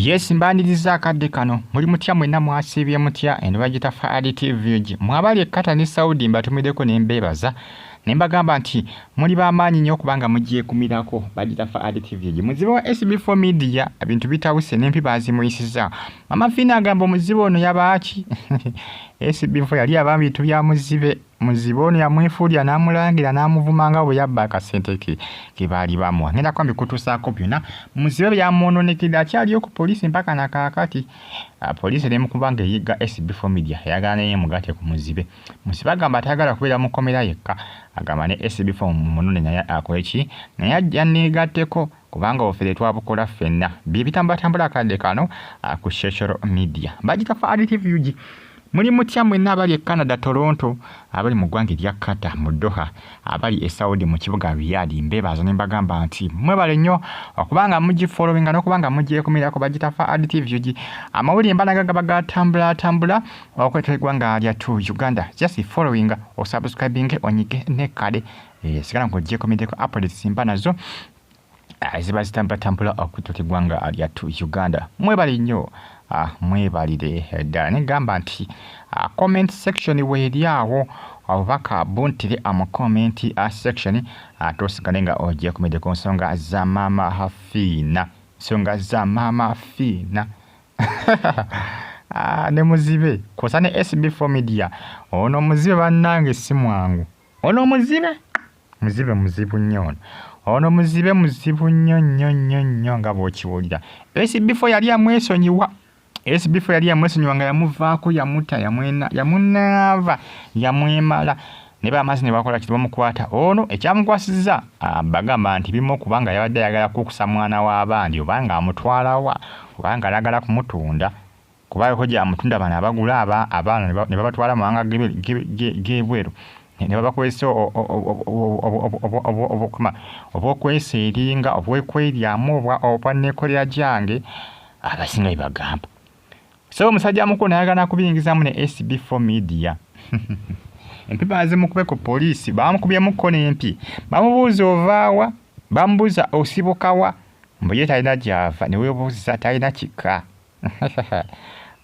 Yes, mbaniriza akadde kano. Muli mutya mwenna? Mwasiibye mutya? Eno bagita Faadi TV. Mwabali e Qatar ne Saudi, mbatumiddeko ne mbeebaza ne mbagamba nti muli b'amaanyi nnyo okubanga mugyekumirako. Bagita Faadi TV. Muzibe wa SB4 Media, ebintu bitawuse n'empi baazimuyisiza. Mama Fiina agamba omuzibe ono yabaaki? SB4 yali aba bintu bya muzibe. Muzibe ono yamwefuulira n'amulangira n'amuvuma nga bwe yabba akasente ke ke baali bamuwa. Ngenda kuba mbikutuusaako byonna. Muzibe byamwononekedde, akyaliyo ku poliisi mpaka na kaakati. Poliisi eri mu kuba ng'eyigga SB4 Media, eyagala naye emugatte ku muzibe. Muzibe agamba tayagala kubeera mu kkomera yekka, agamba ne SB4 mumunone naye akole ki? Naye ajja neegatteko kubanga obufere twabukola ffenna. Bye bitambulatambula akadde kano ku social media. Bagita Faadi TV UG. Muli mutya mwenna abali e Canada, Toronto, abali mu ggwanga erya Qatar mu Doha, abali e Saudi mu kibuga Riyadh? Mbeebaza ne mbagamba nti mwebale nnyo okubanga mugifollowinga n'okubanga mugyekumirako. Bagita Faadi TV UG. Amawulire mbalaga gaba gatambulatambula okwetoola eggwanga lyattu Uganda. Just following, osubscribing, onyige nekkade, sigala ng'ogyekumiddeko. Updates mba nazo ziba zitambulatambula okwetoola eggwanga lyattu Uganda. Mwebale nnyo, mwebalire ddala. Negamba nti comment section weeri awo, obubaka buntire mu comment section, ate osigale nga ogyekumidde ku nsonga za Maama Fiina, nsonga za Maama Fiina ne muzibe kwosa ne SB4 Media. Ono muzibe bannange si mwangu. Ono muzibe, muzibe muzibu nnyo ono. Ono muzibe muzibu nnyo nnyo nnyo nnyo nga bw'okiwulira. SB4 yali amwesonyiwa, SB4 yali yamwesonyiwa nga yamuvaako, yamuta, yamwena, yamunaava, yamwemala ne bamazzi ne bakola kiti bamukwata. Ono ekyamukwasizza, bagamba nti bimu okubanga yabadde ayagala kukusa mwana w'abandi, obanga amutwalawa, obanga ayagala kumutunda, kubaako gyamutunda. Bano abagula abaana ne babatwala mu mawanga g'ebweru ne babakozesa obwokweseeringa, obwekweryamu, obwa neekolera gyange, abasinga bye bagamba. So omusajja mukulu nayagala kubiyingizamu ne SB4 Media. Empi bazimukube ku poliisi, bamukubyemukko n'empi. Bamubuuza ovaawa, bamubuuza osibukawa, mbu ye talina gy'ava, ne weebuuza talina kika.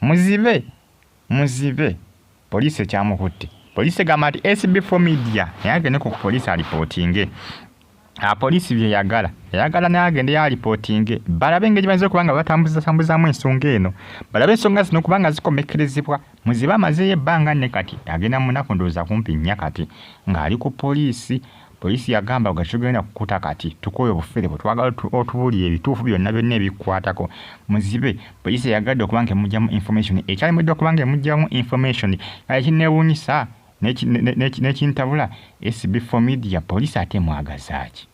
Muzibe, muzibe poliisi ekyamukutte. Poliisi egamba nti SB4 Media naye agende ku poliisi alipootinge. Poliisi byeyagala, eyagala naye agende alipootinge, balabe engeri bayinza okuba nga batambuzatambuzaamu ensonga eno, balabe ensonga zino kubanga zikomekkerezebwa. Muzibe amazeeyo ebbanga nne kati agenda mu nnaku ndowooza kumpi 4 kati ng'ali ku poliisi. Poliisi yagamba ga tugenda kukuta kati, tukooye obufere bwe, twagala otubuulire ebituufu byonna byonna ebikukwatako. Muzibe poliisi eyagadde okuba nga emugyamu information, ekyalemeddwa okuba nga emugyamu information. Kale kinneewuunyisa n'ekintabula, SB4 Media poliisi ate emwagaza ki?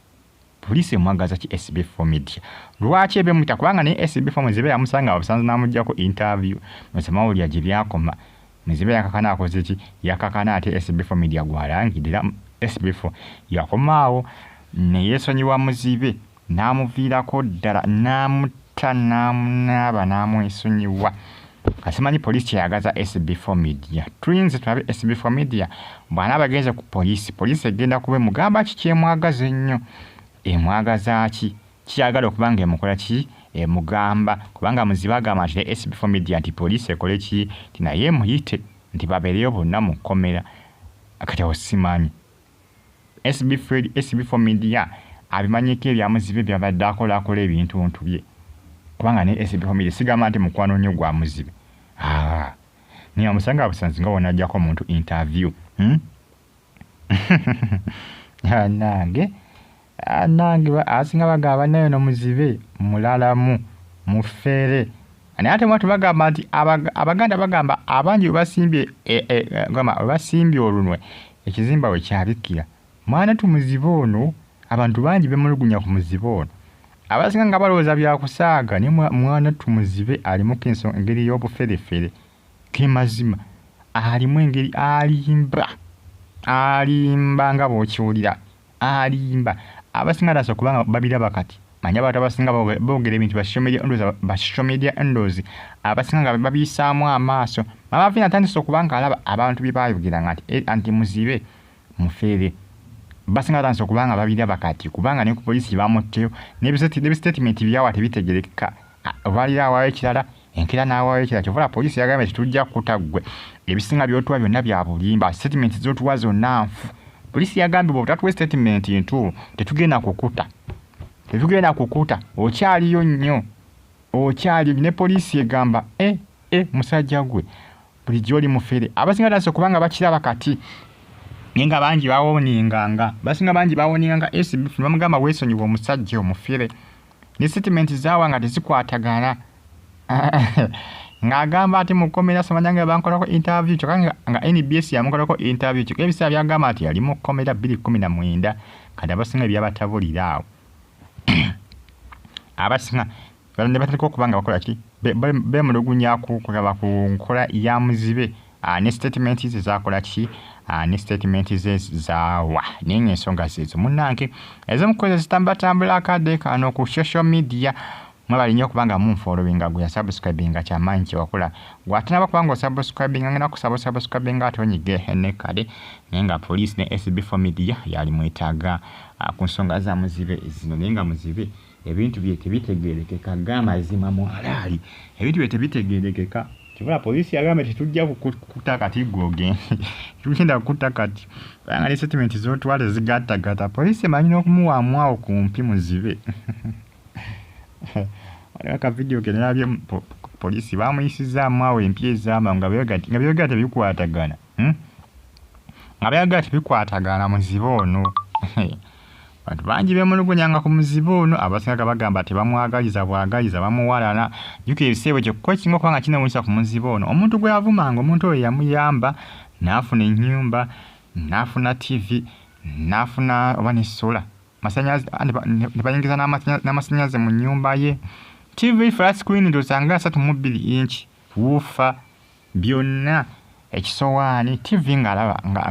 Poliisi emwagaza ki SB4 Media? Lwaki eba emuyita? Kubanga naye SB4 muzibe yamusanga busanzi n'amuggyako interview musamawulire gye byakoma. Muzibe yakakana akoze ki? Yakakana ate SB4 Media gwalangirira. SB4 yakomaawo ne yeesonyiwa muzibe n'amuviirako ddala, n'amutta, n'amunaaba, n'amwesonyiwa. Kasimanyi poliisi kyeyagaza SB4 Media. Tulinze tulabe SB4 Media bw'anaaba agenze ku poliisi, poliisi egenda kuba emugamba ki? Kyemwagaza ennyo, emwagaza ki? Kiyagala okuba nga emukola ki? Emugamba kubanga muzibe agamba nti ne SB4 Media nti poliisi ekole ki? Nti naye emuyite, nti babeereyo bonna mu kkomera. Kati awo simanyi SB4 Media abimanyiko ebya muzibe byabadde akola, akola ebintuntu bye, kubanga ne SB4 Media sigamba nti mukwano nnyo gwa muzibe, naye amusanga busanzi nga wonajjako omuntu interview, Nange nange asinga bagamba naye no muzibe mulalamu mufere, naye ate mwatu bagamba nti Abaganda bagamba abangi webasimbye gamba webasimbye olunwe ekizimba we kyabikira. Mwana tumuzibe ono, abantu bangi bemulugunya ku muzibe ono, abasinga nga balowooza byakusaaga, naye mwana tumuzibe alimuko engeri y'obuferefere. Ke mazima alimu engeri alimba, alimba nga bw'okiwulira alimba. Abasinga tasa kubanga babiraba kati manyi abantu abasinga boogera ebintu ba social media endowooza, abasinga nga babiyisaamu amaaso. Mama Fina atandise okuba nga alaba abantu bye baayogeranga nti anti muzibe mufere, basinga batandise okuba nga babiraba kati, kubanga ne ku poliisi bamutteyo n'ebisitatimenti byawa tebitegerekeka. Olwaliro awaayo ekirala, enkeera n'awaayo ekirala. Kyova olaba poliisi yagambye tetujja kukuta ggwe, ebisinga by'otuwa byonna bya bulimba, sitatimenti z'otuwa zonna nfu. Poliisi yagambye bw'otatuwe sitatimenti ntuufu tetugenda kukuta, tetugenda kukuta, okyaliyo nnyo, okyali ne poliisi egamba e e musajja gwe bulijjo oli mufere. Abasinga batandise okuba nga bakiraba kati naye nga bangi bawoninganga, basinga bangi bawoninganga SBF ne bamugamba weesonyiwe omusajja omufere. Ne sitatimenti zaawa nga tezikwatagana ng'agamba ati mu kkomera simanya nga bankolako interview kyokka nga NBS yamukolako interview kyokka ebiseera byagamba nti yali mu kkomera 2019. Kati abasinga ebyabatabulira awo abasinga ne batandika okuba nga bakola ki, beemulugunya kugaba ku nkola ya muzibe ne sitatimenti ze zaakola ki, ne sitatimenti ze zaawa. Naye ng'ensonga zeezo munnange ezimu ku ezo zitambulatambula akadde kano ku social media. Mwebale nnyo okuba nga munfollowinga, gwe yasubscribinga kyamaanyi kye wakola, gwe atanaba kuba nga osubscribinga ngenda kusaba osubscribinga ate onyige ne kale. Naye nga poliisi ne SB4 Media yali mwetaaga ku nsonga za muzibe zino, naye nga muzibe ebintu bye tebitegeerekeka, g'amazima mwalaali ebintu bye tebitegeerekeka. Kyova poliisi yagambye tetujja kukuta kati ggwe ogende, tugenda kukuta kati kubanga ne sitatimenti z'otuwa tezigattagatta. Poliisi emanyi n'okumuwaamu awo ku mpi muzibe. Waliwo akavidiyo ke nalabye poliisi baamuyisizaamu awo empi ez'amangu nga byogera tebikwatagana, nga byogera tebikwatagana muzibe ono. Bantu bangi beemulugunyanga ku muzibe ono, abasinga nga bagamba tebamwagaliza bwagaliza, bamuwalana. Jjukira ebiseera ebyo kyokka ekisinga okuba nga kinewuunyisa ku muzibe ono, omuntu gwe yavumanga omuntu oyo yamuyamba n'afuna ennyumba, n'afuna ttivi, n'afuna oba ne sola, masannyalaze ne bayingiza n'amasannyalaze mu nnyumba ye. Ttivi flat screen ndowooza nga 32 inch, wuufa byonna, ekisowaani, ttivi ng'alaba nga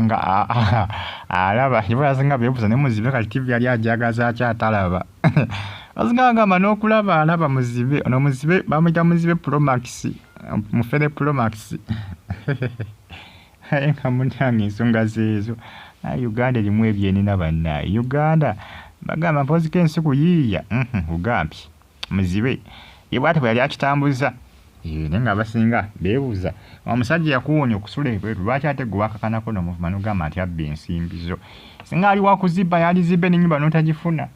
alaba. Abasinga beebuuza ne muzibe kati ttivi yali agyagaza ki atalaba. Abasinga bagamba n'okulaba alaba muzibe, ono muzibe bamuyita muzibe Promax, mufere Promax. Naye nga munnange ensonga zeezo. Naye Uganda erimu ebyenena bannaaye. Uganda bagamba mpoziko ensi kuyiiya, nkugambye muzibe ye bw'atyo bwe yali akitambuza. Naye nga abasinga beebuuza omusajja yakuwonya okusula ebweru lwaki ate gwe wakakanako n'omuvuma n'ogamba nti abba ensimbi zo. Singa ali wakuzibba yalizibbe n'ennyumba n'otagifuna.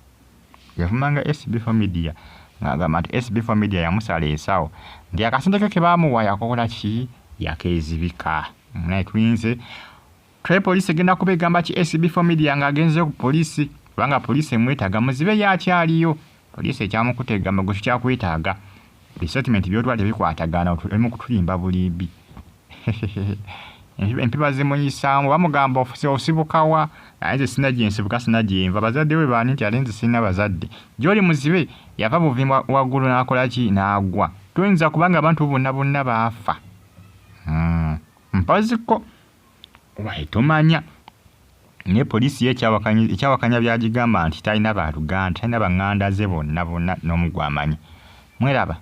Yavumanga SB4 Media ng'agamba nti SB4 Media yamusala ensawo nti akasente ke ke baamuwa yakola ki, yakeezibika. Naye tulinze tulabe poliisi egenda kuba egamba ki SB4 Media ng'agenzeeyo ku poliisi kubanga poliisi emwetaaga. Muzibe ye akyaliyo, poliisi ekyamukutte egamba gwe tukyakwetaaga. Bi statement by'otuwa tebikwatagana, oli mu kutulimba bulimbi. Empi bazimuyisaamu bamugamba osibuka wa, naye nze sirina gye nsibuka, sirina gye nva, bazadde be baani nti ate nze sirina bazadde. Gy'oli muzibe yava buvi waggulu n'akola ki, n'agwa. Toyinza kubanga abantu bonna bonna baafa. Mpoziko wayi tomanya. Naye poliisi yo ekyawakanya by'agigamba nti talina baluganda, talina banganda ze bonna bonna n'omu gw'amanyi. Mweraba